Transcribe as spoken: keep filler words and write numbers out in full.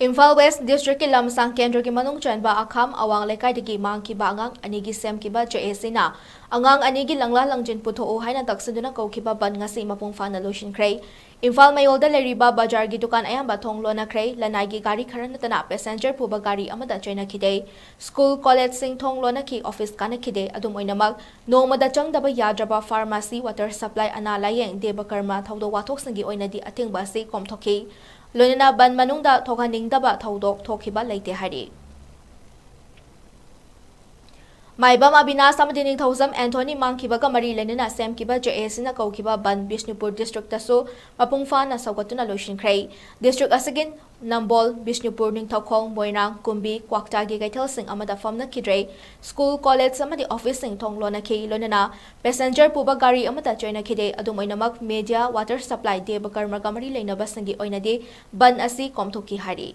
Imphal west ꯗꯤꯁꯇ꯭ꯔꯤꯛꯀꯤ ꯂꯝꯁꯥꯡ ꯀꯦꯟꯗ꯭ꯔꯒꯤ ꯃꯅꯨꯡ ꯆꯟꯕ ꯑꯈꯥꯝ ꯑꯋꯥꯡ ꯂꯩꯀꯥꯏꯗꯒꯤ ꯃꯥꯡꯈꯤꯕ ꯑꯉꯥꯡ ꯑꯅꯤꯒꯤ ꯁꯦꯝꯈꯤꯕ ꯖꯦ ꯑꯦ ꯁꯤꯅ ꯑꯉꯥꯡ ꯑꯅꯤꯒꯤ ꯂꯪꯂꯥ ꯂꯪꯖꯤꯟ ꯄꯨꯊꯣꯛꯎ ꯍꯥꯏꯅ ꯇꯛꯁꯤꯟꯗꯨꯅ ꯀꯧꯈꯤꯕ ꯕꯟ ꯉꯁꯤ ꯃꯄꯨꯡ ꯐꯥꯅ ꯂꯣꯏꯁꯤꯟꯈ꯭ꯔꯦ꯫ ꯏꯝꯐꯥꯜ ꯃꯌꯣꯜꯗ ꯂꯩꯔꯤꯕ ꯕꯖꯥꯔꯒꯤ ꯗꯨꯀꯥꯟ ꯑꯌꯥꯝꯕ ꯊꯣꯡ ꯂꯣꯟꯅꯈ꯭ꯔꯦ꯫ ꯂꯅꯥꯏꯒꯤ ꯒꯥꯔꯤ ꯈꯔ ꯅꯠꯇꯅ ꯄꯦꯁꯦꯟꯖꯔ ꯄꯨꯕ ꯒꯥꯔꯤ ꯑꯃꯠꯇ ꯆꯦꯟꯅꯈꯤꯗꯦ꯫ ꯁ꯭ꯀꯨꯜ, ꯀꯣꯂꯦꯖꯁꯤꯡ ꯊꯣꯡ ꯂꯣꯟꯅꯈꯤ, ꯑꯣꯐꯤꯁ ꯀꯥꯅꯈꯤꯗꯦ꯫ ꯑꯗꯨꯝ ꯑꯣꯏꯅꯃꯛ, ꯅꯣꯡꯃꯗ ꯆꯪꯗꯕ ꯌꯥꯗ꯭ꯔꯕ ꯐꯥꯔꯃꯥꯁꯤ, ꯋꯥꯇꯔ ꯁꯄ꯭ꯂꯥꯏ, ꯑꯅꯥ ꯂꯥꯌꯦꯡ, ꯗꯦꯕ ꯀꯔꯃ ꯊꯧꯗꯣꯛ ꯋꯥꯊꯣꯛꯁꯤꯡꯒꯤ ꯑꯣꯏꯅꯗꯤ ꯑꯊꯤꯡꯕ ꯑꯁꯤ ꯀꯣꯝꯊꯣꯛꯈꯤ꯫ ꯂꯣꯏꯅꯅ ꯕꯟ ꯃꯅꯨꯡꯗ ꯊꯣꯛꯍꯟꯅꯤꯡꯗꯕ ꯊꯧꯗꯣꯛ ꯊꯣꯛꯈꯤꯕ ꯂꯩꯇꯦ ꯍꯥꯏꯔꯤ꯫ ꯃꯥꯏꯕꯝ ꯑꯕꯤꯅꯥꯁ ꯑꯃꯗꯤ ꯅꯤꯡꯊꯧꯖꯝ ꯑꯦꯟꯊꯣꯅꯤ ꯃꯥꯡꯈꯤꯕꯒ ꯃꯔꯤ ꯂꯩꯅꯅ ꯁꯦꯝꯈꯤꯕ ꯖꯦ ꯑꯦ ꯁꯤꯅ ꯀꯧꯈꯤꯕ ꯕꯟ ꯕꯤꯁꯅꯨꯄꯨꯔ ꯗꯤꯁꯇ꯭ꯔꯤꯛꯇꯁꯨ ꯃꯄꯨꯡ ꯐꯥꯅ ꯁꯧꯒꯠꯇꯨꯅ ꯂꯣꯏꯁꯤꯟꯈ꯭ꯔꯦ꯫ ꯗꯤꯁꯇ꯭ꯔꯤꯛ ꯑꯁꯤꯒꯤ ꯅꯝꯕꯣꯜ, ꯕꯤꯁꯅꯨꯄꯨꯔ, ꯅꯤꯡꯊꯧꯈꯣꯡ, ꯃꯣꯏꯔꯥꯡ, ꯀꯨꯝꯕꯤ, ꯀ꯭ꯋꯥꯛꯇꯥꯒꯤ ꯀꯩꯊꯦꯜꯁꯤꯡ ꯑꯃꯗ ꯐꯝꯅꯈꯤꯗ꯭ꯔꯦ꯫ ꯁ꯭ꯀꯨꯜ, ꯀꯣꯂꯦꯖ ꯑꯃꯗꯤ ꯑꯣꯐꯤꯁꯁꯤꯡ ꯊꯣꯡ ꯂꯣꯟꯅꯈꯤ꯫ ꯂꯣꯏꯅꯅ ꯄꯦꯁꯦꯟꯖꯔ ꯄꯨꯕ ꯒꯥꯔꯤ ꯑꯃꯠꯇ ꯆꯦꯟꯅꯈꯤꯗꯦ꯫ ꯑꯗꯨꯝ ꯑꯣꯏꯅꯃꯛ, ꯃꯦꯗꯤꯌꯥ, ꯋꯥꯇꯔ ꯁꯄ꯭ꯂꯥꯏ, ꯗꯦꯕ ꯀꯔꯃꯒ ꯃꯔꯤ ꯂꯩꯅꯕꯁꯤꯡꯒꯤ ꯑꯣꯏꯅꯗꯤ ꯕꯟ ꯑꯁꯤ ꯀꯣꯝꯊꯣꯛꯈꯤ ꯍꯥꯏꯔꯤ꯫